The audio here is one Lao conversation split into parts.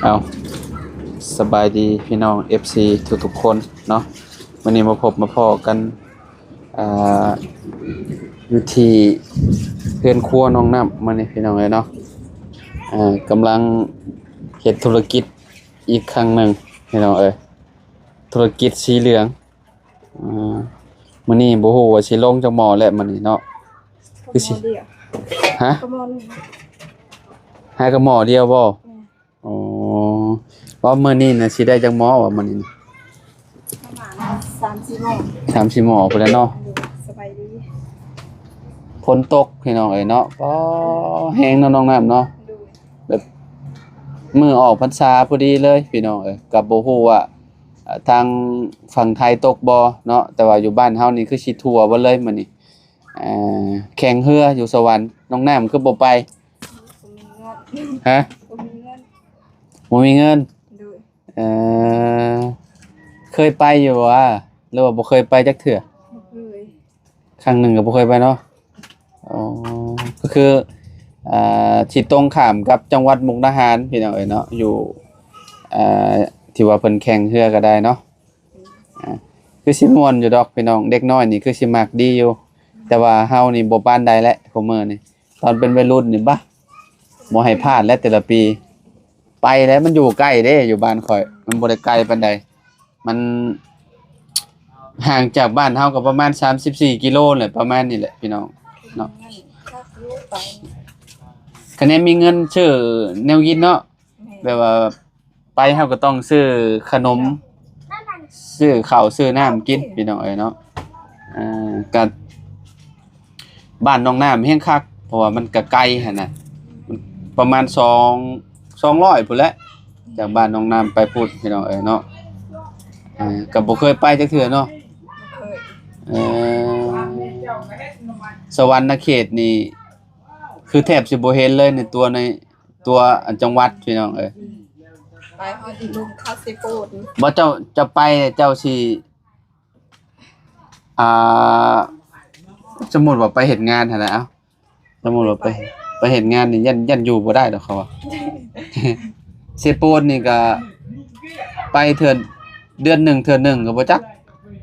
ເອົາ ສະບາຍດີພີ່ນ້ອງເອັຟຊີທຸກໆຄົນເນາະ, ມື້ນີ້ມາພົບມາພໍ້ກັນ ອ່າ ຢູ່ທີ່ເຮືອນຄົວນ້ອງນ້ຳມື້ນີ້ພີ່ນ້ອງເອີຍເນາະ. ອ່າ ກຳລັງເຮັດທຸລະກິດອີກຄັ້ງໜຶ່ງພີ່ນ້ອງເອີຍ, ທຸລະກິດສີເຫຼືອງ. ອ່າ ມື້ນີ້ບໍ່ຮູ້ວ່າຊິລົງຈັກໝໍ້ແຫຼະມື້ນີ້ເນາະ. ຄືຊິ ໝໍ້ດຽວ ຮະ? ກະໝໍ້ໜຶ່ງ ຫາກະໝໍ້ດຽວບໍ່? ແມ່ນ. ອໍ ວ່າມື້ນີ້ນະຊິໄດ້ຈັກໝໍ້ວ່າມື້ນີ້ນະ? ປະມານສາມສີ່ໝໍ້ ສາມສີ່ໝໍ້ພຸ້ນແຫຼະເນາະ. ໂດຍ ສະບາຍດີ. ຝົນຕົກພີ່ນ້ອງເອີຍເນາະ, ປໍ ແຮງເນາະນ້ອງນ້ຳເນາະ. ໂດຍ ແບບມື້ອອກພັນສາພໍດີເລີຍພີ່ນ້ອງເອີຍ, ກໍບໍ່ຮູ້ວ່າ ອ່າ ທາງຝັ່ງໄທຕົກບໍ່ເນາະ, ແຕ່ວ່າຢູ່ບ້ານເຮົານີ້ຄືຊິທົ່ວເບິດເລີຍມື້ນີ້. ອ່າ ແຂ່ງເຮືອຢູ່ສະຫວັນ, ນ້ອງນ້ຳຄືບໍ່ໄປ? ບໍ່ມີເງິນ ຮະ? ບໍ່ມີເງິນ ບໍ່ມີເງິນ. ໂດຍ ເອີ ເຄີຍໄປຢູ່ບໍ່ ຫຼືວ່າບໍ່ເຄີຍໄປຈັກເທື່ອ? ບໍ່ເຄີຍ. ຄັ້ງໜຶ່ງກໍບໍ່ເຄີຍໄປເນາະ. ອໍ ກໍຄື ອ່າ ທີ່ຕົງຂ້າມກັບຈັງຫວັດມຸກດາຫານພີ່ນ້ອງເອີຍເນາະ, ຢູ່ ອ່າ ທີ່ວ່າເພິ່ນແຂ່ງເຮືອກໍໄດ້ເນາະ. ອ່າ ຄືຊິມ່ວນຢູ່ດອກພີ່ນ້ອງ, ເດັກນ້ອຍນີ້ຄືຊິມັກດີຢູ່, ແຕ່ວ່າເຮົານີ້ບໍ່ປານໃດແຫຼະ ຄຸມື້ນີ້. ຕອນເປັນໄວລຸ້ນນີ້ ບາ ບໍ່ໃຫ້ພາດແຫຼະແຕ່ລະປີ. ໄປແລ້ວ ມັນຢູ່ໃກ້ເດ້, ຢູ່ບ້ານຂ້ອຍ ມັນບໍ່ໄດ້ໄກປານໃດ. ມັນຫ່າງຈາກບ້ານເຮົາກໍປະມານສາມສິບສີ່ກິໂລແຫຼະ, ປະມານນີ້ແຫຼະພີ່ນ້ອງເນາະ. ຄະແນນມີເງິນຊື້ແນວກິນເນາະ, ແມ່ນ ແບບວ່າໄປເຮົາກໍຕ້ອງຊື້ຂະໜົມ ຊື້ເຂົ້າຊື້ນ້ຳກິນ ພີ່ນ້ອງເອີຍເນາະ. ເອີ ກໍ ບ້ານໜອງນ້ຳແຮງຄັກ ເພາະວ່າມັນກະໄກຫັ້ນນະ, ປະມານສອງ ສອງຮ້ອຍພຸ້ນແຫຼະ ຈາກບ້ານໜອງນ້ຳໄປພຸ້ນ ພີ່ນ້ອງເອີຍເນາະ. ເອີ ກໍບໍ່ເຄີຍໄປຈັກເທື່ອເນາະ. ເອີ ສະຫວັນນະເຂດນີ້ ຄືແທບຊິບໍ່ເຫັນເລີຍ ໃນຕົວ ໃນຕົວ ອັນ ຈັງຫວັດ ພີ່ນ້ອງເອີຍ. ໄປຮອດທີ່ລຸ່ມເຂົ້າເຊໂປນ. ບໍ່ ເຈົ້າ ເຈົ້າໄປ ເຈົ້າຊິ ອ່າ ສົມມຸດວ່າໄປເຮັດງານຫັ້ນນະ, ເອົ້າ ສົມມຸດວ່າໄປ ໄປເຮັດງານນີ້ ຢ້ານ ຢ້ານຢູ່ບໍ່ໄດ້ດອກເຂົາວ່າ. ເຊໂປນນີ້ກໍໄປເທື່ອ ເດືອນໜຶ່ງເທື່ອໜຶ່ງກໍບໍ່ຈັກ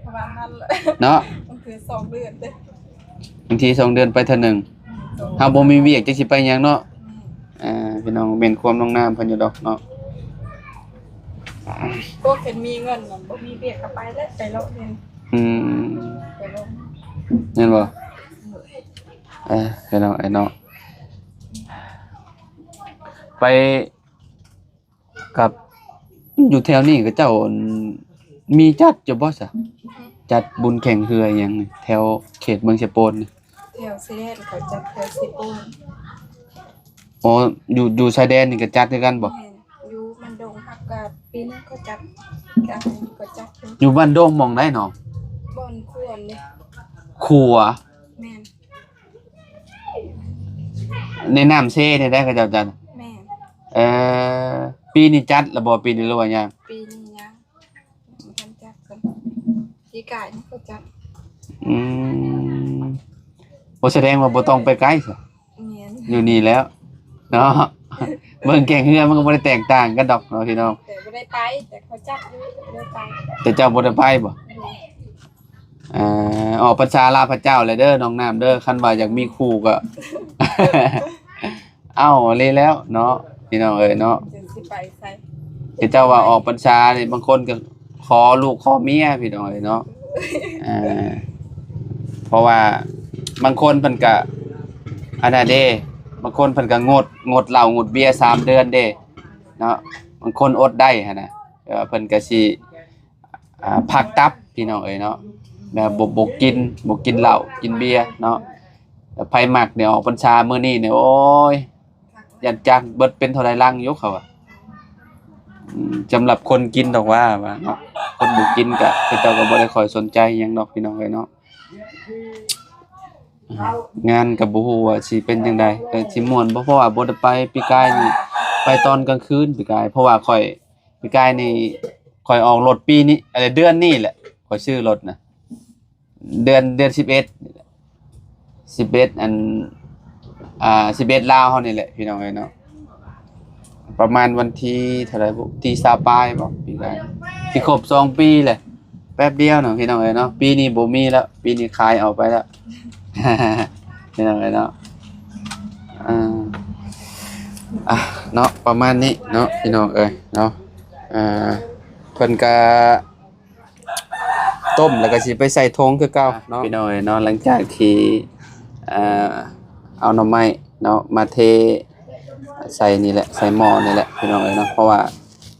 ປະມານນັ້ນແຫຼະເນາະ. ບາງເທື່ອສອງເດືອນເດ້, ບາງທີສອງເດືອນໄປເທື່ອໜຶ່ງ. ເຮົາບໍ່ມີວຽກ ຈັກຊິໄປຫຍັງເນາະ. ອ່າ ພີ່ນ້ອງ ແມ່ນຄວາມນ້ອງນ້ຳເພິ່ນຢູ່ດອກເນາະ. ພວກເພິ່ນມີເງິນ ບໍ່ມີວຽກກໍໄປແຫຼະ ໄປເລາະເຫັນ. ອືມ ໄປເລາະ ແມ່ນບໍ່? ເອີ ພີ່ນ້ອງເອີຍເນາະ ໄປກັບ ຢູ່ແຖວນີ້ເຂົາເຈົ້າ ອັນ ມີຈັດຢູ່ບໍ່ຊະ? ຈັດບຸນແຂ່ງເຮືອອີ່ຫຍັງນີ້ ແຖວເຂດເມືອງເຊໂປນນີ້. ແຖວຊາຍແດນເຂົາຈັດ ແຖວເຊໂປນ. ອໍ ຢູ່ ຢູ່ຊາຍແດນນີ້ກໍຈັດຄືກັນບໍ່? ແມ່ນ ຢູ່ບ້ານດົງ ຮັກກະປີໜຶ່ງເຂົາຈັດ ກະເຂົາຈັດຢູ່. ຢູ່ບ້ານດົງໝ່ອງໃດເນາະ? ບ່ອນຂົວນີ້ ຂົວ. ແມ່ນ ໃນນ້ຳເຊນີ້ໄດ໋ ເຂົາເຈົ້າຈັດ. ແມ່ນ ເອີ ປີນີ້ຈັດລະບໍ່? ປີນີ້ ຫຼືວ່າຍັງ? ປີນີ້ຍັງ ບໍ່ທັນຈັດຊ້ຳ. ປີກາຍນີ້ເຂົາຈັດ. ອືມ ໂອ ສະແດງວ່າບໍ່ຕ້ອງໄປໄກຊະ. ແມ່ນ ຢູ່ນີ້ແລ້ວເນາະ. ເບິ່ງແຂ່ງເຮືອມັນກໍບໍ່ໄດ້ແຕກຕ່າງກັນດອກເນາະ ພີ່ນ້ອງ. ແຕ່ບໍ່ໄດ້ໄປ ແຕ່ເຂົາຈັດຢູ່ ບໍ່ໄດ້ໄປ. ແຕ່ເຈົ້າບໍ່ໄດ້ໄປບໍ່? ແມ່ນ ອ່າ ອອກພັນສາລາພະເຈົ້າແລ້ວເດີນ້ອງນ້ຳເດີ, ຄັນວ່າຢາກມີຄູ່ກໍ ເອົ້າ ເລີຍແລ້ວເນາະ ພີ່ນ້ອງເອີຍເນາະ. ຈະຊິໄປໃສ? ເຂົາເຈົ້າວ່າອອກພັນສານີ້ ບາງຄົນກໍຂໍລູກຂໍເມຍ ພີ່ນ້ອງເອີຍເນາະ. ເອີ ເພາະວ່າບາງຄົນເພິ່ນກະ ອັນນັ້ນເດ້ ບາງຄົນເພິ່ນກະງົດ ງົດເຫຼົ້າງົດເບຍສາມເດືອນເດ້ເນາະ. ບາງຄົນອົດໄດ້ຫັ້ນນະ ແຕ່ວ່າເພິ່ນກະຊິ ອ່າ ພັກຕັບ ພີ່ນ້ອງເອີຍເນາະ. ແລ້ວບໍ່ ບໍ່ກິນ ບໍ່ກິນເຫຼົ້າກິນເບຍເນາະ. ແລ້ວໃຜມັກນີ້ ອອກພັນສາມື້ນີ້ນີ້ ໂອ້ຍ ຢ້ານຈັກເບິດເປັນເທົ່າໃດລັງຢູ່ ເຂົາວ່າ. ອືມ ສຳລັບຄົນກິນດອກວ່າ ວ່າເນາະ, ຄົນບໍ່ກິນກະ ເຂົາເຈົ້າກໍບໍ່ໄດ້ຄ່ອຍສົນໃຈຫຍັງດອກ ພີ່ນ້ອງເອີຍເນາະ. ງານກໍບໍ່ຮູ້ວ່າຊິເປັນຈັ່ງໃດ ກໍຊິມ່ວນບໍ່ ເພາະວ່າບໍ່ໄດ້ໄປ. ປີກາຍນີ້ໄປຕອນກາງຄືນ ປີກາຍ ເພາະວ່າຂ້ອຍ ປີກາຍນີ້ຂ້ອຍອອກລົດປີນີ້ ເອີ ເດືອນນີ້ແຫຼະ ຂ້ອຍຊື້ລົດນະ ເດືອນ ເດືອນສິບເອັດ ສິບເອັດ ອັນ ອ່າ ສິບເອັດ ລາວເຮົານີ້ແຫຼະ ພີ່ນ້ອງເອີຍເນາະ. ປະມານວັນທີເທົ່າໃດບຸ ທີຊາວປາຍບໍ ປີກາຍ ຊິຄົບສອງປີແຫຼະ ແປັບດຽວເນາະ ພີ່ນ້ອງເອີຍເນາະ. ປີນີ້ບໍ່ມີແລ້ວ ປີນີ້ຂາຍອອກໄປແລ້ວ ພີ່ນ້ອງເອີຍເນາະ. ອ່າ ອ່ະ ເນາະ ປະມານນີ້ເນາະ ພີ່ນ້ອງເອີຍເນາະ. ອ່າ ເພິ່ນກະ ຕົ້ມແລ້ວກໍຊິໄປໃສ່ຖົງຄືເກົ່າເນາະ ພີ່ນ້ອງເອີຍເນາະ. ຫຼັງຈາກທີ່ ເອີ ເອົາໜໍ່ໄມ້ເນາະ ມາເທໃສ່ນີ້ແຫຼະ ໃສ່ໝໍ້ນີ້ແຫຼະ ພີ່ນ້ອງເອີຍເນາະ. ເພາະວ່າ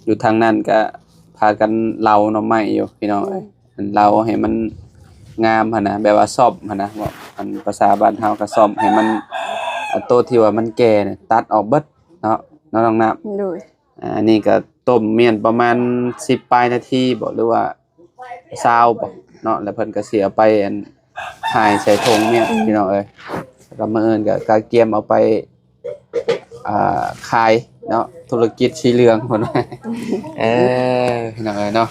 ຢູ່ທາງນັ້ນກໍພາກັນເຫຼົາໜໍ່ໄມ້ຢູ່ ພີ່ນ້ອງເອີຍ ອັນເຫຼົາໃຫ້ມັນງາມຫັ້ນນະ ແບບວ່າຊອບຫັ້ນນະ ເວົ້າອັນພາສາບ້ານເຮົາກໍຊອບໃຫ້ມັນ ອັນໂຕທີ່ວ່າມັນແກ່ນີ້ຕັດອອກເບິດເນາະ ເນາະ ນ້ອງນ້ຳ. ໂດຍ. ອ່າ ອັນນີ້ກໍຕົ້ມມ້ຽນປະມານສິບປາຍນາທີບໍ ຫຼືວ່າຊາວບໍເນາະ ແລ້ວເພິ່ນກໍຊິເອົາໄປ ອັນ ຫາຍໃສ່ຖົງມ້ຽນ ອືມ ພີ່ນ້ອງເອີຍ. ແລ້ວກໍມື້ອື່ນກໍກະກຽມເອົາໄປ ອ່າ ຂາຍເນາະ ທຸລະກິດສີເຫຼືອງເພິ່ນວ່າ ເອີ ພີ່ນ້ອງເອີຍເນາະ.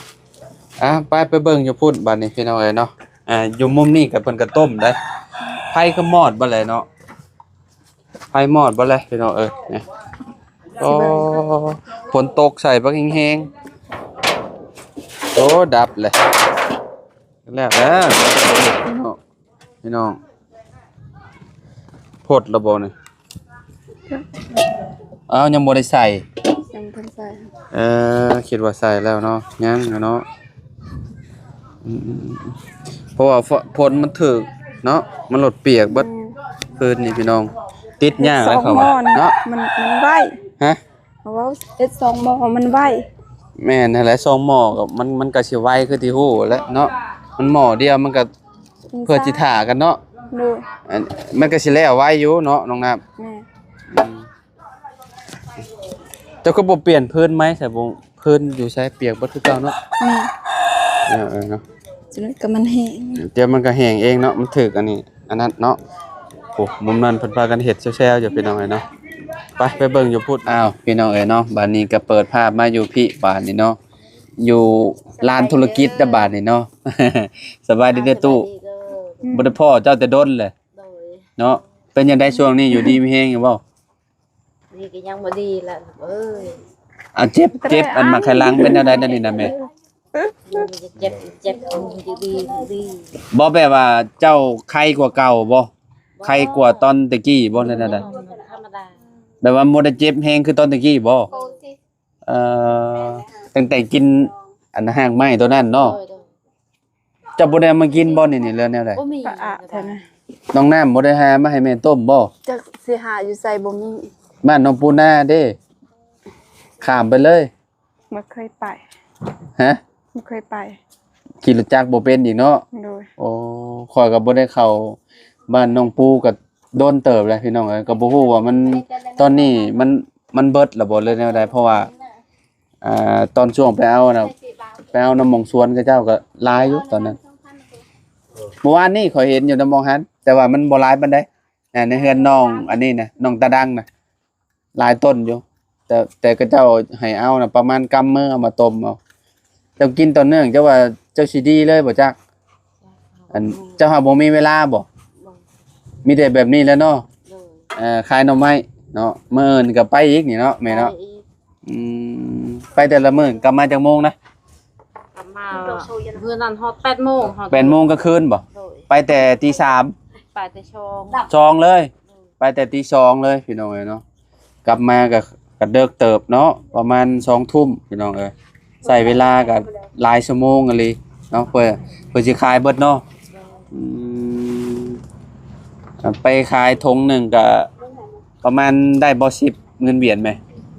ອ່າ ໄປ ໄປເບິ່ງຢູ່ພຸ້ນບາດນີ້ ພີ່ນ້ອງເອີຍເນາະ. ອ່າ ຢູ່ມຸມນີ້ກໍເພິ່ນກໍຕົ້ມໄດ໋. ໄຟຄືມອດບໍ່ແລະເນາະ? ໄຟມອດບໍ່ແລະ ພີ່ນ້ອງເອີຍ ນີ້. ໂອ້ ຝົນຕົກໃສ່ບັກແຮງໆ. ໂອ້ ດັບແຫຼະ ແລ້ວ ພີ່ນ້ອງ ພີ່ນ້ອງ. ພົດລະບໍ່ນີ້? ອ້າວ ຍັງບໍ່ໄດ້ໃສ່ ຍັງບໍ່ທັນໃສ່. ເອີ ຄິດວ່າໃສ່ແລ້ວເນາະ ຍັງຢູ່ເນາະ. ອືມ ເພາະວ່າຝົນມັນຖືກເນາະ ມັນລົດປຽກເບິດ. ອືມ ຄືນນີ້ພີ່ນ້ອງ ຕິດຍາກແລ້ວເຂົາວ່າເນາະ ມັນ ມັນໄວ. ຮະ? ເຮົາເວົ້າເຮັດສອງໝໍ້ມັນໄວ. ແມ່ນຫັ້ນແຫຼະ ສອງໝໍ້ກໍມັນ ມັນກໍຊິໄວຄືທີ່ຮູ້ແຫຼະເນາະ ມັນໝໍ້ດຽວມັນກໍ ເພື່ອຊິຖ້າກັນເນາະ. ໂດຍ. ອັນ ມັນກໍຊິແລ້ວໄວຢູ່ເນາະ ນ້ອງນ້ຳ. ແມ່ນ. ອືມ ເຈົ້າຄືບໍ່ປ່ຽນພື້ນໃໝ່ໃສ່ ພື້ນຢູ່ໃສ ປຽກເບິດຄືເກົ່າເນາະ. ແມ່ນ. ເອີໆ ເນາະ ຈະໄດ້ກໍມັນແຫ້ງ ດຽວມັນກໍແຫ້ງເອງເນາະ ມັນຖືກອັນນີ້ ອັນນັ້ນເນາະ. ໂອ້ ມຸມນັ້ນເພິ່ນພາກັນເຮັດແຊວໆຢູ່ ພີ່ນ້ອງເອີຍເນາະ. ໄປ ໄປເບິ່ງຢູ່ພຸ້ນ. ອ້າວ ພີ່ນ້ອງເອີຍເນາະ ບາດນີ້ກໍເປີດພາບມາຢູ່ພີ້ບາດນີ້ເນາະ ຢູ່ລານທຸລະກິດແລ້ວບາດນີ້ເນາະ. ສະບາຍດີເດີຕູ້ ສະບາຍດີເດີ. ອືມ ບໍ່ໄດ້ພໍ້ເຈົ້າແຕ່ດົນແຫຼະ. ໂດຍ. ເນາະ ເປັນຈັ່ງໃດຊ່ວງນີ້ ຢູ່ດີມີແຮງຢູ່ບໍ່? ດີກໍຍັງບໍ່ດີລະເອີຍ. ອ່າ ເຈັບ ເຈັບອັນໝາກໄຂ່ຫຼັງເປັນແນວໃດແນວນີ້ນະແມ່? ເຈັບ ເຈັບ ດີ ດີ ດີ. ບໍ່ ແບບວ່າເຈົ້າໄຄກວ່າເກົ່າບໍ່? ບໍ່. ໄຄກວ່າຕອນແຕ່ກີ້ບໍ່ ຫຼືແນວໃດ? ທຳມະດາ. ແບບວ່າບໍ່ໄດ້ເຈັບແຮງຄືຕອນແຕ່ກີ້ບໍ່? ບໍ່. ເອີ ຕັ້ງແຕ່ກິນອັນຮາກໄມ້ຕົວນັ້ນເນາະ. ໂດຍ ໂດຍ. ເຈົ້າບໍ່ໄດ້ເອົາມາກິນບໍ່ນີ້ ນີ້ ຫຼືແນວໃດ? ບໍ່ມີ. ປະອາແທ້ນະ. ນ້ອງນ້ຳບໍ່ໄດ້ຫາມາໃຫ້ແມ່ຕົ້ມບໍ່? ຈັກຊິຫາຢູ່ໃສ ບໍ່ມີ. ບ້ານນ້ອງປູນາເດ້? ຂ້າມໄປເລີຍ. ບໍ່ເຄີຍໄປ. ຮະ? ບໍ່ເຄີຍໄປ. ຂີ່ລົດຈັກບໍ່ເປັນອີກເນາະ? ໂດຍ. ໂອ້ ຂ້ອຍກໍບໍ່ໄດ້ເຂົ້າບ້ານນ້ອງປູກໍດົນເຕີບແລ້ວ ພີ່ນ້ອງເອີຍ ກໍບໍ່ຮູ້ວ່າມັນ ຕອນນີ້ມັນ ມັນເບິດແລ້ວບໍ່ ຫຼືແນວໃດ? ເພາະວ່າ ອ່າ ຕອນຊ່ວງໄປເອົານະ ໄປເອົານຳໝອງສວນເຂົາເຈົ້າກໍຫຼາຍຢູ່ຕອນນັ້ນ. ເມື່ອວານນີ້ຂ້ອຍເຫັນຢູ່ນຳໝອງຫັ້ນ ແຕ່ວ່າມັນບໍ່ຫຼາຍປານໃດ. ອ່າ ໃນເຮືອນນ້ອງອັນນີ້ນະ ນ້ອງຕາດັງນະ ຫຼາຍຕົ້ນຢູ່ ແຕ່ ແຕ່ເຂົາເຈົ້າໃຫ້ເອົານະ ປະມານກຳມືເອົາມາຕົ້ມເອົາ. ເຈົ້າກິນຕໍ່ເນື່ອງ ເຈົ້າວ່າເຈົ້າຊິດີເລີຍບໍ່ຈັກ? ອັນ ເຈົ້າຫາບໍ່ມີເວລາບໍ່? ບໍ່. ມີແຕ່ແບບນີ້ແຫຼະເນາະ. ໂດຍ. ເອີ ຂາຍໜໍ່ໄມ້ເນາະ ມື້ອື່ນກໍໄປອີກນີ້ເນາະ ແມ່ເນາະ. ໄປອີກ. ອືມ ໄປແຕ່ລະມື້ກັບມາຈັກໂມງນະ? ກັບມາ ມື້ນັ້ນຮອດແປດໂມງ ຮອດ ແປດໂມງກາງຄືນບໍ່? ໂດຍ. ໄປແຕ່ຕີສາມ ໄປແຕ່ສອງ ສອງເລີຍ. ໂດຍ. ໄປແຕ່ຕີສອງເລີຍ ພີ່ນ້ອງເອີຍເນາະ. ກັບມາກໍ ກໍເດິກເຕີບເນາະ ປະມານສອງທຸ່ມ ພີ່ນ້ອງເອີຍ. ໃຊ້ເວລາກໍຫຼາຍຊົ່ວໂມງອີ່ຫຼີເນາະ ເພື່ອ ເພື່ອຊິຂາຍເບິດເນາະ. ອືມ ໄປຂາຍຖົງໜຶ່ງກໍປະມານໄດ້ບໍ່ ສິບ ເງິນຫວຽນແມ?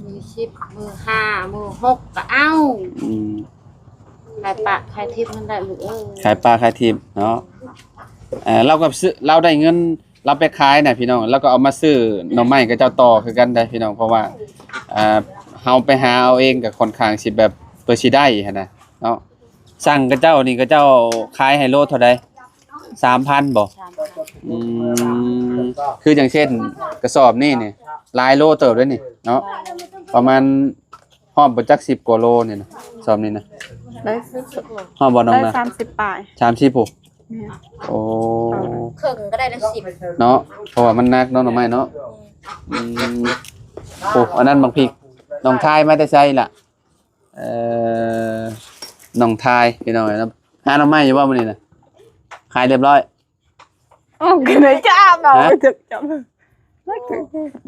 ມີສິບ ມື້ຫ້າ ມື້ຫົກກໍເອົາ. ອືມ ຂາຍປະຂາຍທິບຫັ້ນແຫຼະລູກເອີຍ ຂາຍປະຂາຍທິບເນາະ. ເອີ ລາວກໍຊື້ ລາວໄດ້ເງິນ ລາວໄປຂາຍນະພີ່ນ້ອງ ລາວກໍເອົາມາຊື້ໜໍ່ໄມ້ກັບເຈົ້າຕໍ່ຄືກັນໄດ໋ພີ່ນ້ອງ ເພາະວ່າ ອ່າ ເຮົາໄປຫາເອົາເອງກໍຄ່ອນຂ້າງຊິແບບ ເພື່ອຊິໄດ້ຫັ້ນນະເນາະ. ສັ່ງກັບເຈົ້ານີ້ ເຂົາເຈົ້າຂາຍໃຫ້ໂລເທົ່າໃດ? ສາມພັນບໍ່? ສາມພັນ. ອືມ ຄືຢ່າງເຊັ່ນກະສອບນີ້ນີ້ ຫຼາຍໂລເຕີບເດ້ນີ້ເນາະ ປະມານຮອດບໍ່ຈັກສິບກວ່າໂລນີ້ນະ ສອບນີ້ນະ ໄດ້ ຮອດບໍ່ນ້ອງນະ? ໄດ້ສາມສິບປາຍ ສາມສິບພຸ້ນ. ແມ່ນ. ໂອ້ ເຄິ່ງກໍໄດ້ແລ້ວ ສິບເນາະ ເພາະວ່າມັນໜັກເນາະ ໜໍ່ໄມ້ເນາະ. ອືມ ໂອ້ ອັນນັ້ນບັກພິກ ນ້ອງທາຍມາແຕ່ໃສລະ? ເອີ ນ້ອງທາຍ ພີ່ນ້ອງເອີຍເນາະ ຫາໜໍ່ໄມ້ຢູ່ບໍ່ມື້ນີ້ນະ? ຂາຍຮຽບຮ້ອຍ? ອືມ ກໍໄດ້ຈັບເອົາ ຮະ? ຈັບ ຈັບ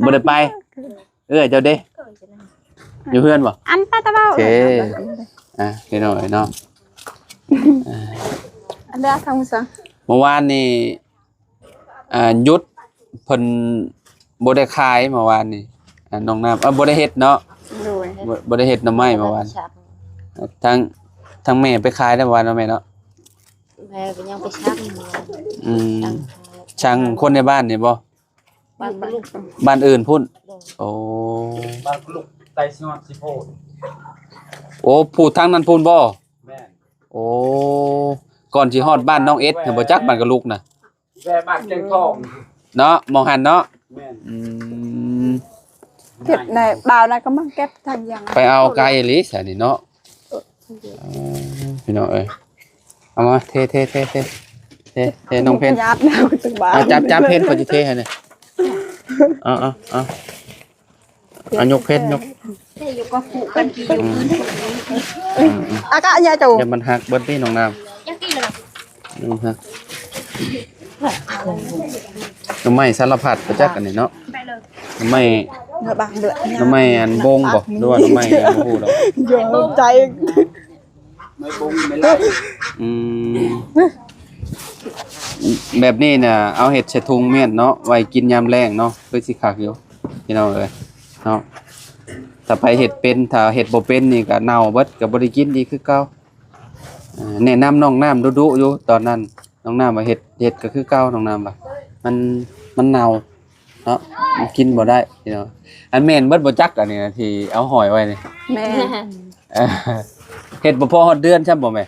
ບໍ່ໄດ້ໄປ? ເອື້ອຍເຈົ້າເດ້? ຢູ່ເຮືອນບໍ່? ອັນປາຕະເບົາ ເອີ ອ່ະ ພີ່ນ້ອງເອີຍເນາະ ອັນເດ ທາງສາງ ເມື່ອວານນີ້ ອ່າ ຢຸດ ເພິ່ນບໍ່ໄດ້ຂາຍເມື່ອວານນີ້ ອ່າ ນ້ອງນ້ຳ ເອີ ບໍ່ໄດ້ເຮັດເນາະ ໂດຍ ບໍ່ ບໍ່ໄດ້ເຮັດໜໍ່ໄມ້ເມື່ອວານ ທາງ ທາງແມ່ໄປຂາຍແລ້ວວ່າເນາະແມ່ເນາະ ແມ່ກໍຍັງໄປຊັ່ງ ອືມ ຊ່າງຂາຍ ຊ່າງຄົນໃນບ້ານນີ້ບໍ່? ບ້ານ ບ້ານອື່ນພຸ້ນ ໂດຍ ໂອ້ ບ້ານລູກໄຕຊິຮອດຊິໂພດ ໂອ້ ຜູ້ທາງນັ້ນພຸ້ນບໍ່? ແມ່ນ ໂອ້ ກ່ອນຊິຮອດບ້ານນ້ອງເອັດ ເຫັນບໍ່ຈັກ ບ້ານກະລຸກນະ ແວ່ບ້ານແກ້ງທອງເນາະ ໝ່ອງຫັ້ນເນາະ ແມ່ນ ອືມ ເຮັດໃນບ່າວນະກໍມາເກັບທາງຢ່າງ ໄປເອົາໄກອີ່ຫຼີຊະນີ້ເນາະ ເອີ ພີ່ນ້ອງເອີຍ ເອົາມາເທ ເທ ເທ ເທ ເທ ເທ ນ້ອງເພັນ ຍາດແນວຈັ່ງວ່າ ເອົາຈັບ ຈັບເພັນ ຂ້ອຍຊິເທໃຫ້ນີ້ ເອົາ ເອົາ ເອົາ ອ່ະ ຍົກເພັນ ຍົກ ເທຢູ່ກໍຄູ່ກັນ ອືມ ອາກະຍາໂຈ ຢ່າມັນຫັກເບິດນີ້ນ້ອງນ້ຳ ຍັງກິນເລີຍ ນ້ຳໄມ້ສາລະພັດປະຈັກອັນນີ້ເນາະ ໜໍ່ໄມ້ ໜໍ່ໄມ້ອັນບົງບໍ່ ຫຼືວ່າໜໍ່ໄມ້ ບໍ່ຮູ້ດອກ ຢອກໃຈ ອືມ ແບບນີ້ນະ ເອົາເຮັດໃສ່ຖົງມ້ຽນເນາະ ໄວ້ກິນຍາມແລ້ງເນາະ ຄືຊິຄັກຢູ່ ພີ່ນ້ອງເອີຍເນາະ ຖ້າໃຜເຮັດເປັນ ຖ້າເຮັດບໍ່ເປັນນີ້ກໍເນົ່າເບິດ ກໍບໍ່ໄດ້ກິນອີກຄືເກົ່າ ອ່າ ແນະນຳນ້ອງນ້ຳດຸໆຢູ່ຕອນນັ້ນ ນ້ອງນ້ຳວ່າເຮັດ ເຮັດກໍຄືເກົ່າ ນ້ອງນ້ຳວ່າ ມັນ ມັນເນົ່າເນາະ ມັນກິນບໍ່ໄດ້ພີ່ນ້ອງ ອັນແມ່ນເບິດບໍ່ຈັກ ອັນນີ້ນະ ທີ່ເອົາຫ້ອຍໄວ້ນີ້ ແມ່ນ ເອີ ເຮັດບໍ່ພໍຮອດເດືອນຊ້ຳບໍ່ແມ່?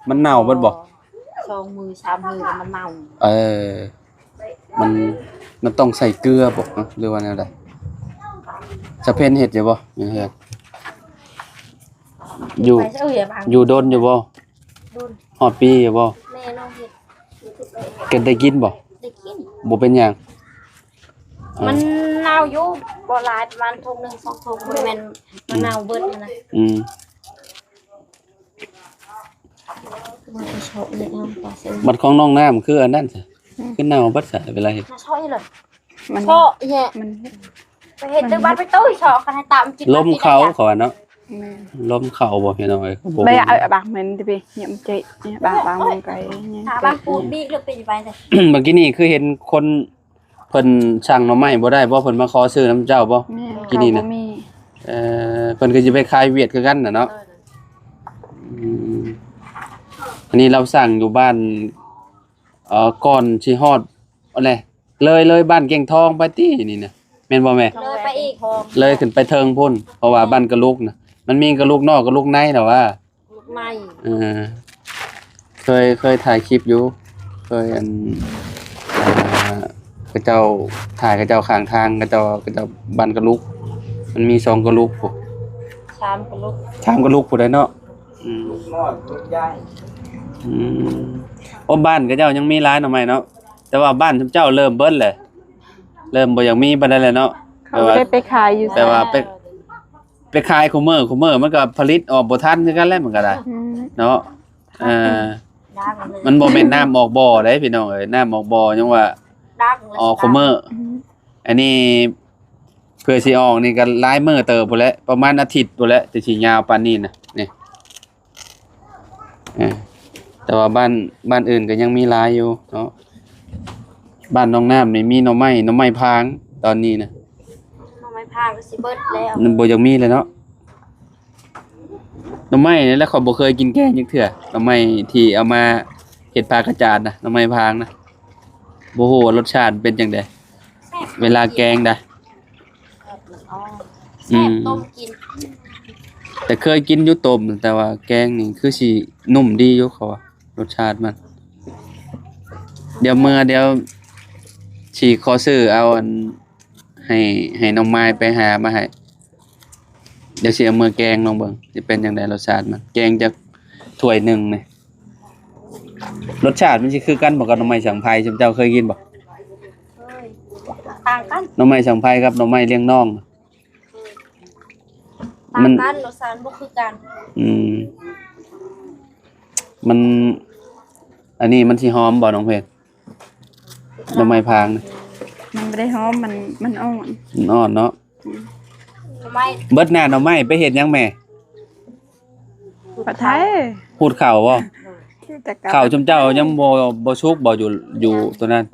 ມັນເນົ່າເບິດບໍ່? ສອງມື້ສາມມື້ແລ້ວມັນເນົ່າ ເອີ ມັນ ມັນຕ້ອງໃສ່ເກືອບໍ່ ຫຼືວ່າແນວໃດ? ສະເພັນເຮັດຢູ່ບໍ່ ຢູ່ເຮືອນ? ຢູ່ ຢູ່ດົນຢູ່ບໍ່? ດົນ ຮອດປີຢູ່ບໍ່? ແມ່ນ້ອງເຮັດ ເກັບໄດ້ກິນບໍ່? ໄດ້ກິນ ບໍ່ເປັນຫຍັງ ມັນເນົ່າຢູ່ ບໍ່ຫຼາຍ ປະມານຖົງໜຶ່ງສອງຖົງ ບໍ່ແມ່ນມັນເນົ່າເບິດຫັ້ນນະ ອືມ ບັດຂອງນ້ອງນ້ຳຄືອັນນັ້ນຊະ ອືມ ຄືເນົ່າເບິດຊະ ເວລາເຮັດ ມາຊອຍເລີຍ ມັນ ຊອຍແຍະ ມັນ ໄປເຮັດ ມັນ ຫຼືບັດໄປຕຸ້ຍຊອກ ຄັນໃຫ້ຕາມກິນ ລົມເຂົ້າ ເຂົາວ່າເນາະ ແມ່ນ ລົມເຂົ້າບໍ່ພີ່ນ້ອງເອີຍ ບໍ່ ໄປເອົາບັກແມ່ນຕິ ຍັງເຈະ ບັກ ບັກມັນໄກ ຍັງ ຖ້າບັກປູກບີກ ເລີກໄປໄປ ເມື່ອກີ້ນີ້ຄືເຫັນຄົນ ເພິ່ນສັ່ງໜໍ່ໄມ້ບໍ່ໄດ້ບໍ່? ເພິ່ນມາຂໍຊື້ນຳເຈົ້າບໍ່? ແມ່ນ ກີ້ນີ້ນະ ເຂົາບໍ່ມີ ເອີ ເພິ່ນກໍຊິໄປຂາຍຫວຽດຄືກັນນະເນາະ ເອີ ອືມ ອັນນີ້ລາວສັ່ງຢູ່ບ້ານ ເອີ ກ່ອນຊິຮອດ ອັນໃດ ເລີຍ ເລີຍບ້ານແກ້ງທອງໄປຕິ ນີ້ນະ ແມ່ນບໍ່ແມ່? ເລີຍໄປອີກ ເລີຍຂຶ້ນໄປເທິງພຸ້ນ ເພາະວ່າ ແມ່ນ ບ້ານກະລຸກນະ ມັນມີກະລຸກນອກກະລຸກໃນແລ້ວວ່າ ລູກໄມ້ ເອີ ເຄີຍ ເຄີຍຖ່າຍຄລິບຢູ່ ເຄີຍ ອັນ ອ່າ ເຂົາເຈົ້າ ຖ່າຍເຂົາເຈົ້າຂ້າງທາງ ເຂົາເຈົ້າ ເຂົາເຈົ້າບ້ານກະລຸກ ມັນມີສອງກະລຸກພຸ້ນ ສາມກະລຸກ ສາມກະລຸກພຸ້ນໃດເນາະ ອືມ ລູກນ້ອຍລູກໃຫຍ່ ອືມ ໂອ້ ບ້ານເຂົາເຈົ້າຍັງມີຫຼາຍໜໍ່ໄມ້ເນາະ ແຕ່ວ່າບ້ານຊຸມເຈົ້າເລີ່ມເບິດແຫຼະ ເລີ່ມບໍ່ຢາກມີປານໃດແລ້ວເນາະ ເຂົາບໍ່ໄດ້ໄປຂາຍຢູ່ ແຕ່ວ່າ ແຕ່ວ່າໄປ ໄປຂາຍຄູ່ມື້ ຄູ່ມື້ມັນກໍຜະລິດອອກບໍ່ທັນຄືກັນແຫຼະ ມັນກໍໄດ້ ອືມ ເນາະ ເອີ ມັນບໍ່ແມ່ນນ້ຳອອກບໍ່ເດ້ພີ່ນ້ອງເອີຍ ນ້ຳອອກບໍ່ຍັງວ່າ ອອກຄູ່ມື້ ອືມ ອັນນີ້ເພື່ອຊິອອກນີ້ກໍຫຼາຍມື້ເຕີບພຸ້ນແຫຼະ ປະມານອາທິດພຸ້ນແຫຼະ ຈັ່ງຊິຍາວປານນີ້ນະ ນີ້ ເອີ ແຕ່ວ່າບ້ານ ບ້ານອື່ນກໍຍັງມີຫຼາຍຢູ່ເນາະ ບ້ານນ້ອງນ້ຳນີ້ມີໜໍ່ໄມ້ ໜໍ່ໄມ້ພາງຕອນນີ້ນະ ໜໍ່ໄມ້ພາງກໍຊິເບິດແລ້ວ ມັນບໍ່ຢາກມີແລ້ວເນາະ ໜໍ່ໄມ້ນີ້ແຫຼະ ຂ້ອຍບໍ່ເຄີຍກິນແກງຈັກເທື່ອ ໜໍ່ໄມ້ທີ່ເອົາມາເຮັດພາກະຈານນະ ໜໍ່ໄມ້ພາງນະ ບໍ່ຮູ້ວ່າລົດຊາດເປັນຈັ່ງໃດ ແຊບ ເວລາແກງນະ ແຊບ ອືມ ຕົ້ມກິນ ແຕ່ເຄີຍກິນຢູ່ຕົ້ມ ແຕ່ວ່າແກງນີ້ຄືຊິນຸ້ມດີຢູ່ ເຂົາວ່າລົດຊາດມັນ ດຽວເມື່ອ ດຽວຊິຂໍຊື້ເອົາອັນ ໃຫ້ ໃຫ້ນ້ອງມາຍໄປຫາມາໃຫ້ ດຽວຊິເອົາເມືອແກງລອງເບິ່ງ ຊິເປັນຈັ່ງໃດລົດຊາດມັນ ແກງຈັກຖ້ວຍໜຶ່ງນີ້ ລົດຊາດມັນຊິຄືກັນບໍ່ກັບໜໍ່ໄມ້ສັງໄພ ຊຸມເຈົ້າເຄີຍກິນບໍ່? ເຄີຍ ຕ່າງກັນ ໜໍ່ໄມ້ສັງໄພກັບໜໍ່ໄມ້ລ້ຽງນ້ອງ ເຄີຍ ຕ່າງກັນ ມັນ ລົດຊາດບໍ່ຄືກັນ. ອືມ ມັນ ອັນນີ້ມັນຊິຫອມບໍ່ ນ້ອງເພັດ? ໜໍ່ໄມ້ພາງນະ ມັນບໍ່ໄດ້ຫອມ ມັນ ມັນອ່ອນ ມັນອ່ອນເນາະ. ອືມ ໜໍ່ໄມ້ ເບິດໜ້າໜໍ່ໄມ້ໄປເຮັດຫຍັງແມ່? ປະໄທ ຫູດເຂົ້າບໍ່? ແຕ່ເກົ່າ ເຂົ້າຊຸມເຈົ້າຍັງບໍ່ ບໍ່ສຸກບໍ່ ຢູ່ ຢູ່ໂຕນັ້ນ?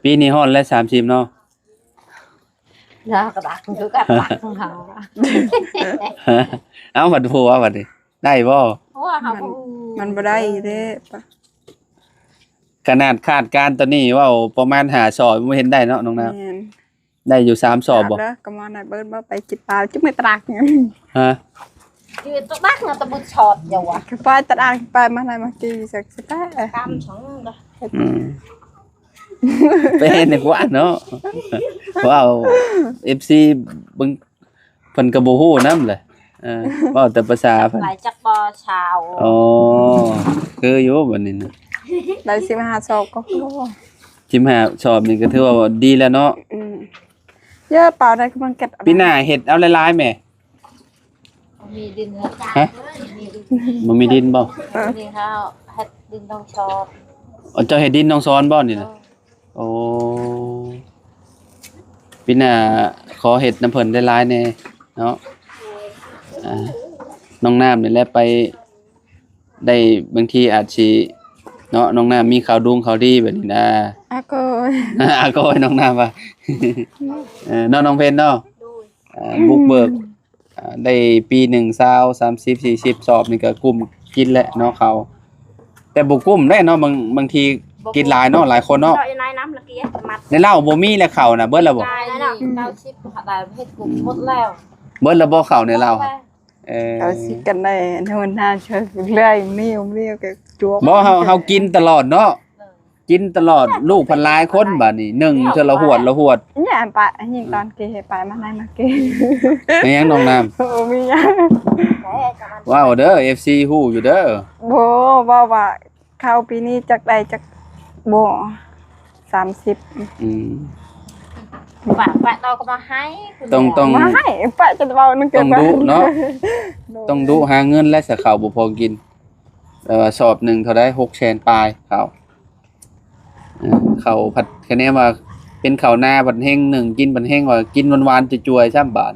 ປີນີ້ຮອດແລ້ວ ສາມສິບເນາະ. ນະກະດັກຄືກັນ ດັກຂອງເຮົາ. ເອົ້າ ບັດຜົວບັດນີ້ ໄດ້ບໍ່? ເພາະວ່າເຮົາ ມັນ ບໍ່ຮູ້ ມັນບໍ່ໄດ້ເດ້. ຂະໜາດຄາດການຕອນນີ້ເວົ້າປະມານຫ້າຊອບ ບໍ່ເຫັນໄດ້ເນາະນ້ອງນາ. ແມ່ນ ໄດ້ຢູ່ສາມຊອບບໍ່? ເດີ ກະມານະເບີດບໍ່ໄປກິນປາ ຈິກມື້ຕະດາກ. ຮະ? ຄືຕະດາກນະ ຕະບຸດຊອບຢູ່ຫວະ ຄືໄປຕະດາກ ໄປມາໄດ້ມາກີ້ ຈັກຊິໄປ ກຳສອງເດີ. ອືມ ໄປເຮັດໃນກວ່າເນາະ. ເວົ້າ ເອັຟຊີ ເບິ່ງ ເພິ່ນກໍບໍ່ຮູ້ນຳແຫຼະ. ເອີ ເວົ້າແຕ່ພາສາເພິ່ນ ຫຼາຍຈັກບໍ່ຊາວ. ອໍ ຄືຢູ່ບັດນີ້ນະ ໄດ້ສິບຫ້າຊອບກໍພໍ. ສິບຫ້າຊອບນີ້ກໍຖືວ່າດີແລ້ວເນາະ. ອືມ ເຢີ ເປົ່າໄດ້ກຳລັງເກັບ. ປີໜ້າເຮັດເອົາຫຼາຍໆແໝ່. ບໍ່ມີດິນແລ້ວ. ຮະ? ບໍ່ມີດິນບໍ່? ເອີ ນີ້ເຮົາເຮັດດິນໜອງຊອນ. ອໍ ເຈົ້າເຮັດດິນໜອງຊອນບໍ່ນີ້ນະ? ເອີ ໂອ້ ປີໜ້າຂໍເຮັດນຳເພິ່ນຫຼາຍໆແດ່ເນາະ. ອ່າ ນ້ອງນ້ຳນີ້ແຫຼະໄປໄດ້ ບາງທີອາດຊິເນາະ ນ້ອງນ້ຳມີຂ່າວດຸງຂ່າວດີແບບນີ້ນະ. ອາໂກຍ ອາໂກຍ ນ້ອງນ້ຳວ່າ ເອີ ເນາະ ນ້ອງເພັນເນາະ. ໂດຍ ອ່າ ບຸກເບີກ ອ່າ ໄດ້ປີໜຶ່ງຊາວ ສາມສິບ ສີ່ສິບຊອບນີ້ກໍກຸ້ມກິນແຫຼະເນາະເຂົາ. ແຕ່ບໍ່ກຸ້ມໄດ້ເນາະ ບາງ ບາງທີກິນຫຼາຍເນາະ ຫຼາຍຄົນເນາະ. ໃນເຫຼົ້າບໍ່ມີແລ້ວເຂົ້ານະ ເບິດແລ້ວບໍ່? ເກົ້າສິບ ເຮັດກຸ້ມໝົດແລ້ວ. ເບິດແລ້ວບໍ່ເຂົ້າໃນເຫຼົ້າ? ເອີ ເອົາຊິກັນໄດ້ ເຮົາໜ້າຊ່ວຍເລື້ອຍ ມີ ມີກໍຈວກ. ບໍ່ ເຮົາ ເຮົາກິນຕະຫຼອດເນາະ. ເອີ ກິນຕະຫຼອດ ລູກພັນຫຼາຍຄົນບາດນີ້ ໜຶ່ງເທື່ອລະຫວດລະຫວດ. ຫຍັງປະ ຍິງຕອນກີ້ ປະມາໃນມາກີ້. ແມ່ນຫຍັງນ້ອງນ້ຳ? ບໍ່ມີຫຍັງ. ເວົ້າເດີ ເອັຟຊີຮູ້ຢູ່ເດີ. ບໍ່ ເວົ້າວ່າເຂົ້າປີນີ້ຈັກໄດ້ຈັກບໍ່ ສາມສິບ. ອືມ ປະ ປະເຮົາກໍມາໃຫ້ ຕ້ອງ ຕ້ອງ ມາໃຫ້ ປະຈະເວົ້ານຳກັນ ຕ້ອງດຸເນາະ. ໂດຍ ຕ້ອງດຸຫາເງິນແລະ ສະເຂົ້າບໍ່ພໍກິນ. ແຕ່ວ່າຊອບໜຶ່ງເທົ່າໃດ? ຫົກແສນປາຍເຂົ້າ. ເອີ ເຂົ້າພັດຄະແນນວ່າເປັນເຂົ້ານາ ພັດແຮງໜຶ່ງກິນ ພັດແຮງວ່າກິນຫວານໆຈວຍໆຊ້ຳບາດ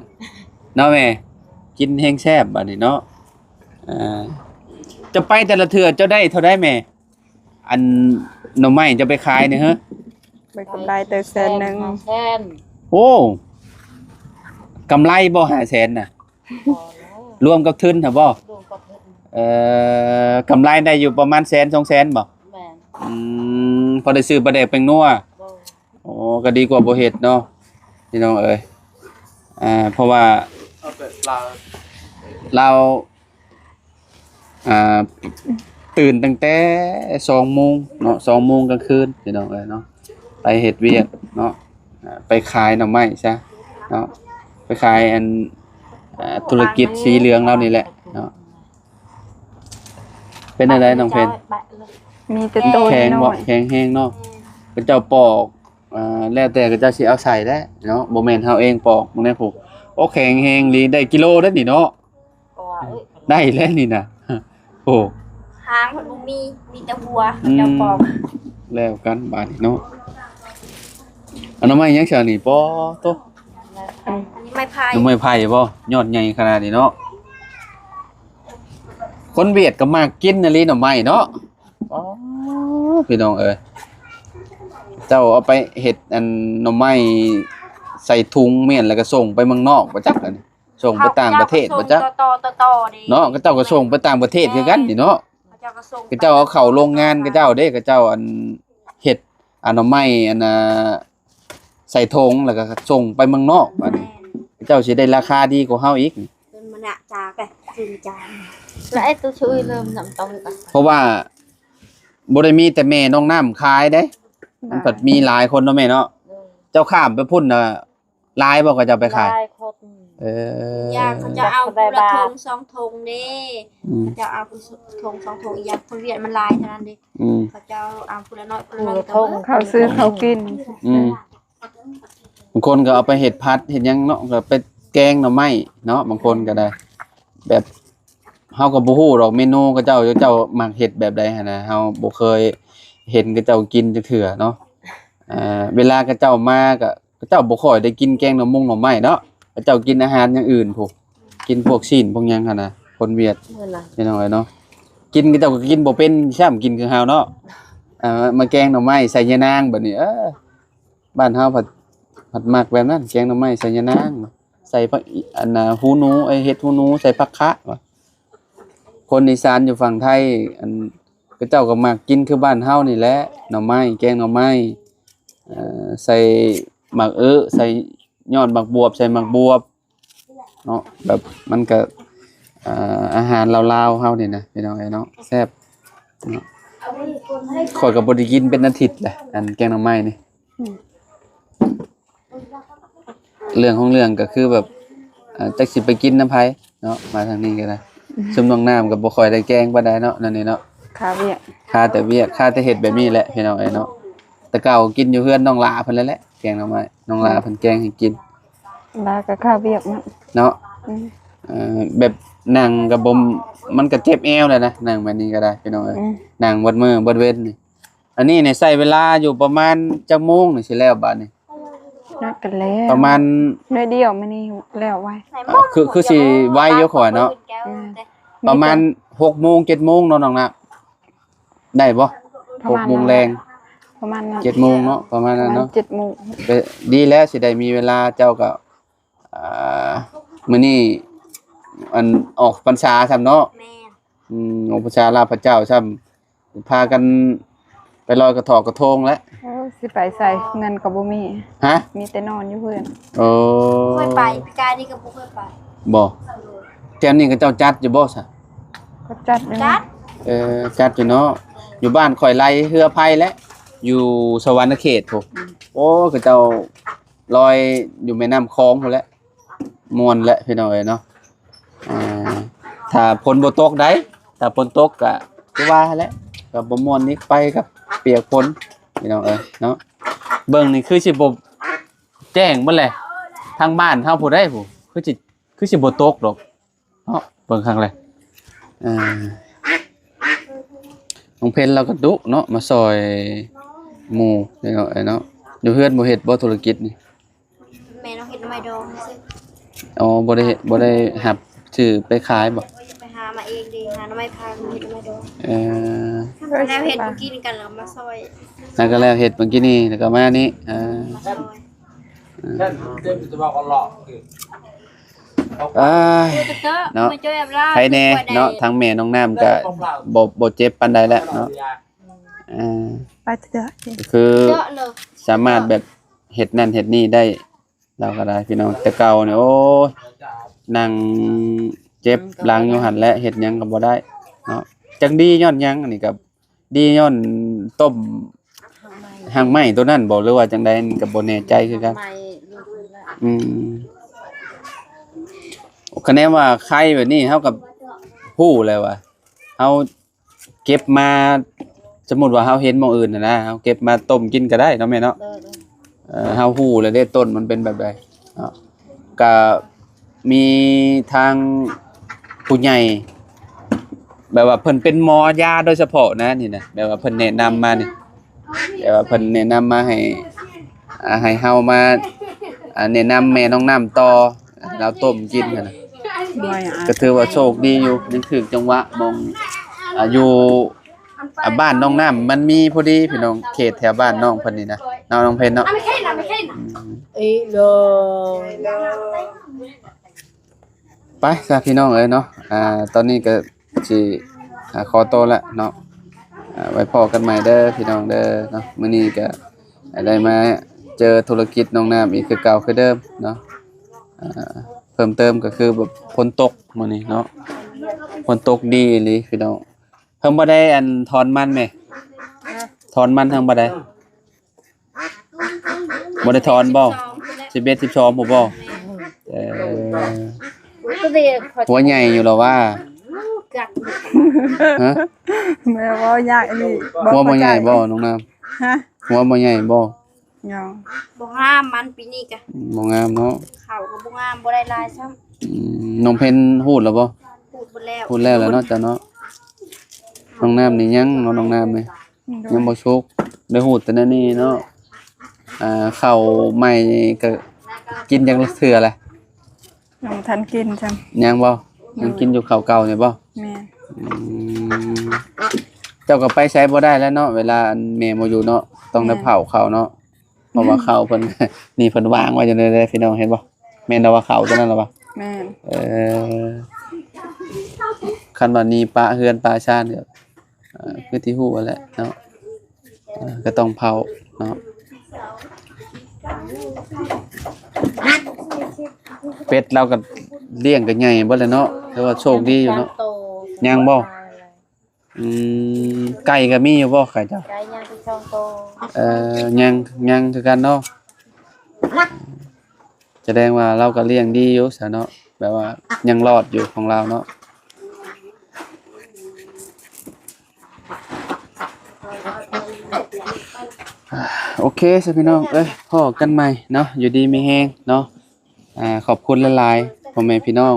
ເນາະແມ່. ກິນແຮງແຊບບາດນີ້ເນາະ. ເອີ ເຈົ້າໄປແຕ່ລະເທື່ອເຈົ້າໄດ້ເທົ່າໃດແມ່? ອັນໜໍ່ໄມ້ເຈົ້າໄປຂາຍນີ້ເຮີ ໄດ້ກຳໄລແຕ່ແສນໜຶ່ງ. ຫ້າແສນ. ໂອ້ ກຳໄລບໍ່ ຫ້າແສນນະ? ບໍ່ແລ້ວ ລວມກັບທຶນຫັ້ນບໍ່? ລວມກັບທຶນ. ເອີ ກຳໄລໄດ້ຢູ່ປະມານແສນ ສອງແສນບໍ່? ແມ່ນ. ອືມ ພໍໄດ້ຊື້ປາແດກແປ້ງນົວ. ໂອ້ ກໍດີກວ່າບໍ່ເຮັດເນາະ ພີ່ນ້ອງເອີຍ. ອ່າ ເພາະວ່າລາວ ອ່າ ຕື່ນຕັ້ງແຕ່ສອງໂມງເນາະ ສອງໂມງກາງຄືນ ພີ່ນ້ອງເອີຍເນາະ ໄປເຮັດວຽກເນາະ. ອ່າ ໄປຂາຍໜໍ່ໄມ້ຊະເນາະ ໄປຂາຍອັນ ອ່າ ທຸລະກິດສີເຫຼືອງລາວນີ້ແຫຼະເນາະ. ເປັນຈັ່ງໃດນ້ອງເພັນ? ມີແຕ່ໂຕ ແຂງບໍ່? ນ້ອຍ ແຂງແຮງເນາະ. ເຂົາເຈົ້າປອກ ອ່າ ແລ້ວແຕ່ເຂົາເຈົ້າຊິເອົາໃສ່ແຫຼະເນາະ ບໍ່ແມ່ນເຮົາເອງປອກ. ເບິ່ງແດ່ພຸ້ນ ໂອ້ ແຂງແຮງອີ່ຫຼີ ໄດ້ກິໂລເດ້ນີ້ເນາະ. ກໍວ່າ ເອີຍ ໄດ້ແລ້ວນີ້ນະ. ໂອ້ ຫາງເພິ່ນບໍ່ມີ ມີແຕ່ຫົວ ອືມ ເຈົ້າຂອງ. ແລ້ວກັນບາດນີ້ເນາະ. ອັນໜໍ່ໄມ້ຫຍັງຊະນີ້? ປອໂຕ ອັນນີ້ໄມ້ໄຜ່ ໜໍ່ໄມ້ໄຜ່ບໍ່? ຍອດໃຫຍ່ຂະໜາດນີ້ເນາະ. ຄົນຫວຽດກໍມັກກິນອີ່ຫຼີໜໍ່ໄມ້ເນາະ. ອໍ ພີ່ນ້ອງເອີຍ ເຈົ້າເອົາໄປເຮັດອັນໜໍ່ໄມ້ໃສ່ຖົງແມ່ນ ແລ້ວກໍສົ່ງໄປເມືອງນອກບໍ່ຈັກ ອັນນີ້ ສົ່ງໄປຕ່າງປະເທດບໍ່ຈັກ ເນາະ. ເຂົາເຈົ້າກໍສົ່ງໄປຕ່າງປະເທດຄືກັນນີ້ເນາະ. ເຂົາເຈົ້າເອົາເຂົ້າໂຮງງານເຂົາເຈົ້າເດ້ ເຂົາເຈົ້າອັນເຮັດອັນໜໍ່ໄມ້ອັນນ່າ ໃສ່ຖົງ ແລ້ວກໍສົ່ງໄປເມືອງນອກ ບາດນີ້ເຂົາເຈົ້າຊິໄດ້ລາຄາດີກວ່າເຮົາອີກ. ເພິ່ນມານະຈາແປະ ເພິ່ນຈາ ແລະໄອ້ໂຕຊ່ວຍເລີ່ມນຳຕ້ອງ ເພາະວ່າບໍ່ໄດ້ມີແຕ່ແມ່ນ້ອງນ້ຳຂາຍເດ້ ມັນພັດມີຫຼາຍຄົນເນາະແມ່ເນາະ. ເຈົ້າຂ້າມໄປພຸ້ນນະ ຫຼາຍບໍ່ເຂົາເຈົ້າໄປຂາຍ? ຫຼາຍຄົນ. ເອີ ຢ່າງເຂົາເຈົ້າເອົາຄົນລະຖົງສອງຖົງເດ້. ອືມ ເຂົາເຈົ້າເອົາຄົນ ຖົງສອງຖົງ. ອີກຢ່າງຄົນຫວຽດມັນຫຼາຍເທົ່ານັ້ນເດ້. ອືມ ເຂົາເຈົ້າເອົາຄົນລະໜ້ອຍຄົນລະໜ້ອຍ ເຂົາຊື້ເຂົາກິນ. ອືມ ບາງຄົນກໍເອົາໄປເຮັດຜັດເຮັດຫຍັງເນາະ ກໍໄປ ແກງໜໍ່ໄມ້ເນາະ ບາງຄົນກໍໄດ້ ແບບ ເຮົາກໍບໍ່ຮູ້ດອກເມນູເຂົາເຈົ້າ ເຂົາເຈົ້າມັກເຮັດແບບໃດຫັ້ນນະ ເຮົາບໍ່ເຄີຍເຫັນເຂົາເຈົ້າກິນຈັກເທື່ອເນາະ. ເອີ ເວລາເຂົາເຈົ້າມາກໍ ເຂົາເຈົ້າບໍ່ຄ່ອຍໄດ້ກິນແກງໜໍ່ມົງໜໍ່ໄມ້ເນາະ ເຂົາເຈົ້າກິນອາຫານຢ່າງອື່ນພຸ້ນ ກິນພວກຊີ້ນພວກຫຍັງຫັ້ນນະ ຄົນຫວຽດ ແມ່ນລະ ພີ່ນ້ອງເອີຍເນາະ ກິນ ເຂົາເຈົ້າກໍກິນບໍ່ເປັນຊ້ຳ ກິນຄືເຮົາເນາະ. ເອີ ມາແກງໜໍ່ໄມ້ໃສ່ຍານາງ ບັດນີ້ ເອີ ບ້ານເຮົາພັດ ພັດມັກແບບນັ້ນ ແກງໜໍ່ໄມ້ໃສ່ຍານາງ ໃສ່ຜັກ ອັນນ່າ ຫູໜູ ເອີຍ ເຫັດຫູໜູ ໃສ່ຜັກຂະ ວ່າ ຄົນອີສານຢູ່ຝັ່ງໄທ ອັນ ເຂົາເຈົ້າກໍມັກກິນຄືບ້ານເຮົານີ້ແຫຼະ ໜໍ່ໄມ້ ແກງໜໍ່ໄມ້ ເອີ ໃສ່ໝາກເອີ ໃສ່ຍອດໝາກບວບ ໃສ່ໝາກບວບເນາະ ແບບມັນກໍ ເອີ ອາຫານລາວໆເຮົານີ້ນະ ພີ່ນ້ອງເອີຍເນາະ ແຊບເນາະ. ຂ້ອຍກໍບໍ່ໄດ້ກິນເປັນອາທິດແຫຼະ ອັນແກງໜໍ່ໄມ້ນີ້ ອືມ ເລື່ອງຂອງເລື່ອງກໍຄືແບບ ເອີ ຈັກຊິໄປກິນນຳໃຜເນາະ ມາທາງນີ້ກໍໄດ້ ອືມ ຊຸມນ້ອງນ້ຳກໍບໍ່ຄ່ອຍໄດ້ແກງປານໃດເນາະ ແນວນີ້ເນາະ ຄາວຽກ ຄາແຕ່ວຽກ ຄາແຕ່ເຮັດແບບນີ້ແຫຼະ ພີ່ນ້ອງເອີຍເນາະ. ແຕ່ເກົ່າກິນຢູ່ເຮືອນນ້ອງຫຼ້າເພິ່ນແຫຼະ ແກງໜໍ່ໄມ້ ນ້ອງຫຼ້າເພິ່ນແກງໃຫ້ກິນ ຫຼ້າກໍຄາວຽກເນາະ ເນາະ ອືມ ເອີ ແບບນັ່ງກໍບໍ່ ມັນກໍເຈັບແອວແລ້ວນະ ນັ່ງແບບນີ້ກໍໄດ້ ພີ່ນ້ອງເອີຍ ອືມ ນັ່ງເບິດມື້ເບິດເວັນນີ້. ອັນນີ້ນີ້ໃຊ້ເວລາຢູ່ປະມານຈັກໂມງນີ້ຊິແລ້ວບາດນີ້? ນັດກັນແລ້ວ ປະມານໜ້ອຍດຽວມື້ນີ້ແລ້ວໄວ ເອີ ຄື ຄືຊິໄວຢູ່ຂ້ອຍເນາະ ອືມ ປະມານຫົກໂມງເຈັດໂມງເນາະ ນ້ອງນະ ໄດ້ບໍ່? ຫົກໂມງແລງ ປະມານນັ້ນ ເຈັດໂມງເນາະ ປະມານນັ້ນເນາະ ປະມານເຈັດໂມງ ກໍດີແລ້ວ ຊິໄດ້ມີເວລາ ເຈົ້າກໍ ອ່າ ມື້ນີ້ ອັນ ອອກພັນສາຊ້ຳເນາະ ແມ່ນ ອືມ ອອກພັນສາລາພະເຈົ້າຊ້ຳ ພາກັນໄປລອຍກະຖອກກະທົງແຫຼະ ໂອ້ ຊິໄປໃສ ເງິນກໍບໍ່ມີ ຮະ ມີແຕ່ນອນຢູ່ເຮືອນ ໂອ້ ຂ້ອຍໄປ ປີກາຍນີ້ກໍບໍ່ຄ່ອຍໄປ ບໍ່ ແຖວນີ້ເຂົາເຈົ້າຈັດຢູ່ບໍ່ຊະ? ກໍຈັດຢູ່ ຈັດ ເອີ ຈັດຢູ່ເນາະ ຢູ່ບ້ານຂ້ອຍໄລ່ເຮືອໄພແຫຼະ ຢູ່ສະຫວັນນະເຂດພຸ້ນ ໂອ້ ເຂົາເຈົ້າ ລອຍຢູ່ແມ່ນ້ຳຂອງພຸ້ນແຫຼະ ມ່ວນແຫຼະພີ່ນ້ອງເອີຍເນາະ ອ່າ ຖ້າຝົນບໍ່ຕົກໃດ໋ ຖ້າຝົນຕົກກະຄືວ່າຫັ້ນແຫຼະ ກໍບໍ່ມ່ວນອີກ ໄປກັບປຽກຝົນພີ່ນ້ອງເອີຍເນາະ ເບິ່ງນີ້ຄືຊິບໍ່ແຈ້ງເບິດແຫຼະ ທາງບ້ານເຮົາຜູ້ໃດຜູ້ ຄືຊິ ຄືຊິບໍ່ຕົກດອກ ເນາະ ເບິ່ງຄັກແຫຼະ ເອີ ນ້ອງເພັນລາວກໍດຸເນາະ ມາຊ່ອຍໝູ່ເນາະ ເນາະ ຢູ່ເຮືອນບໍ່ເຮັດບໍ່ທຸລະກິດນີ້? ແມ່ນ້ອງເຮັດໜໍ່ໄມ້ດອງຊື່ ອໍ ບໍ່ໄດ້ເຮັດ ບໍ່ໄດ້ຮັບຊື້ໄປຂາຍບໍ່? ໄປຫາມາເອງເດ້ ຫາໜໍ່ໄມ້ພັນ ເຮັດໜໍ່ໄມ້ດອງ ເອີ ແລ້ວເຮັດມື້ກີ້ນີ້ກັນ ແລ້ວມາຊ່ອຍ ແລ້ວກໍແລ້ວເຮັດມື້ກີ້ນີ້ ແລ້ວກໍມານີ້ ເອີ ມາຊ່ອຍ ເອີ ອ້າຍ ເນາະ ໃຜແດ່ເນາະ ທາງແມ່ນ້ອງນ້ຳກໍບໍ່ ບໍ່ເຈັບປານໃດແລ້ວເນາະ ອ່າ ໄປເຖາະ ກໍຄືສາມາດແບບເຮັດນັ້ນເຮັດນີ້ໄດ້ ລາວກໍໄດ້ພີ່ນ້ອງ ແຕ່ເກົ່ານີ້ ໂອ້ຍ ນັ່ງເຈັບຫຼັງຢູ່ຫັ້ນແຫຼະ ເຮັດຫຍັງກໍບໍ່ໄດ້ເນາະ ຈັກດີຍ້ອນຫຍັງ ອັນນີ້ກໍ ດີຍ້ອນຕົ້ມຮາກໄມ້ໂຕນັ້ນບໍ່ ຫຼືວ່າຈັ່ງໃດ ອັນນີ້ກໍບໍ່ແນ່ໃຈຄືກັນ ອືມ ຄະແນນວ່າໄຄແບບນີ້ ເຮົາກໍຮູ້ແລ້ວວ່າ ເຮົາເກັບມາ ສົມມຸດວ່າເຮົາເຫັນໝ່ອງອື່ນຫັ້ນນະ ເຮົາເກັບມາຕົ້ມກິນກໍໄດ້ເນາະແມ່ເນາະ ເອີ ເຮົາຮູ້ແລ້ວເດ້ ຕົ້ນມັນເປັນແບບໃດເນາະ ກະມີທາງຜູ້ໃຫຍ່ ແບບວ່າເພິ່ນເປັນໝໍຢາໂດຍສະເພາະນະ ນີ້ນະ ແບບວ່າເພິ່ນແນະນຳມານີ້ ແບບວ່າເພິ່ນແນະນຳມາໃຫ້ ອ່າ ໃຫ້ເຮົາມາ ອ່າ ແນະນຳແມ່ນ້ອງນ້ຳຕໍ່ ລາວຕົ້ມກິນຫັ້ນນະ ກໍຖືວ່າໂຊກດີຢູ່ ຍັງຖືກຈັງຫວະໝ່ອງ ອ່າ ຢູ່ ອ່າ ບ້ານນ້ອງນ້ຳມັນມີພໍດີພີ່ນ້ອງ ເຂດແຖວບ້ານນ້ອງເພິ່ນນີ້ນະເນາະ ນ້ອງເພັນເນາະ ອືມ ໄປຊະພີ່ນ້ອງເອີຍເນາະ ອ່າ ຕອນນີ້ກໍຊິ ອ່າ ຂໍໂຕລະເນາະ ອ່າ ໄວ້ພໍ້ກັນໃໝ່ເດີພີ່ນ້ອງເດີເນາະ ມື້ນີ້ກໍໄດ້ມາເຈີທຸລະກິດນ້ອງນ້ຳອີກຄືເກົ່າຄືເດີມເນາະ ອ່າ ເພີ່ມເຕີມກໍຄືແບບຝົນຕົກມື້ນີ້ເນາະ ຝົນຕົກດີອີ່ຫຼີພີ່ນ້ອງ ເພິ່ນບໍ່ໄດ້ອັນຖອນມັນແມ ຖອນມັນທາງບໍ່ໄດ້ ບໍ່ໄດ້ຖອນບໍ່ ສິບເອັດ ສິບສອງພຸ້ນບໍ່ ເອີ ຫົວໃຫຍ່ຢູ່ລະວ່າ ຮະ ແມ່ເວົ້າຍາກອີ່ຫຼີ ຫົວບໍ່ໃຫຍ່ບໍ່ນ້ອງນ້ຳ ຮະ ຫົວບໍ່ໃຫຍ່ບໍ່ ເນາະ ບໍ່ງາມມັນປີນີ້ກະ ບໍ່ງາມເນາະ ເຂົ້າກໍບໍ່ງາມ ບໍ່ໄດ້ຫຼາຍຊ້ຳ ອືມ ນ້ອງເພັນ ຮູດແລ້ວບໍ່? ຮູດໝົດແລ້ວ ຮູດແລ້ວແລ້ວເນາະ ເຈົ້າເນາະ ນ້ອງນ້ຳນີ້ຍັງເນາະ ນ້ອງນ້ຳນີ້ ຍັງບໍ່ສຸກ ໄດ້ຮູດແຕ່ແນວນີ້ເນາະ ອ່າ ເຂົ້າໃໝ່ນີ້ກໍກິນຈັກເທື່ອແຫຼະ ຍັງບໍ່ທັນກິນຊ້ຳ ຍັງບໍ່? ຍັງກິນຢູ່ເຂົ້າເກົ່ານີ້ບໍ່? ແມ່ນ ອືມ ເຈົ້າກໍໄປໃສບໍ່ໄດ້ແລ້ວເນາະ ເວລາອັນແມ່ບໍ່ຢູ່ເນາະ ຕ້ອງໄດ້ເຜົາເຂົ້າເນາະ ເພາະວ່າເຂົ້າເພິ່ນ ນີ້ເພິ່ນວາງໄວ້ຢູ່ໃນເດ້ ພີ່ນ້ອງເຫັນບໍ່? ແມ່ນແລ້ວວ່າເຂົ້າຕົວນັ້ນລະວ່າ ແມ່ນ ເອີ ຄັນວ່ານີ້ປະເຮືອນປະຊານກໍ ອ່າ ຄືທີ່ຮູ້ຫັ້ນແຫຼະເນາະ ອ່າ ກໍຕ້ອງເຜົາເນາະ ເປັດລາວກໍລ້ຽງກໍໃຫຍ່ເບິດແລ້ວເນາະ ຖືວ່າໂຊກດີຢູ່ເນາະ ຍັງບໍ່? ອືມ ໄກ່ກໍມີຢູ່ບໍ່ ໄກ່ເຈົ້າ? ໄກ່ຍັງແຕ່ສອງໂຕ ເອີ ຍັງ ຍັງຄືກັນເນາະ ສະແດງວ່າລາວກໍລ້ຽງດີຢູ່ຊະເນາະ ແບບວ່າຍັງລອດຢູ່ຂອງລາວເນາະ ໂອເຄຊະພີ່ນ້ອງເອີຍ ພໍ້ກັນໃໝ່ເນາະ ຢູ່ດີມີແຮງເນາະ ອ່າ ຂອບຄຸນຫຼາຍໆ ພໍ່ແມ່ພີ່ນ້ອງ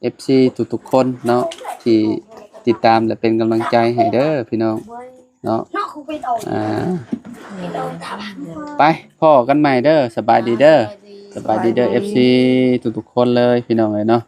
ເອັຟຊີ ທຸກໆຄົນເນາະ ທີ່ຕິດຕາມ ແລະ ເປັນກຳລັງໃຈໃຫ້ເດີພີ່ນ້ອງເນາະ ອ່າ ໄປ ພໍ້ກັນໃໝ່ເດີ ສະບາຍດີເດີ ສະບາຍດີເດີ ເອັຟຊີ ທຸກໆຄົນເລີຍ ພີ່ນ້ອງເອີຍເນາະ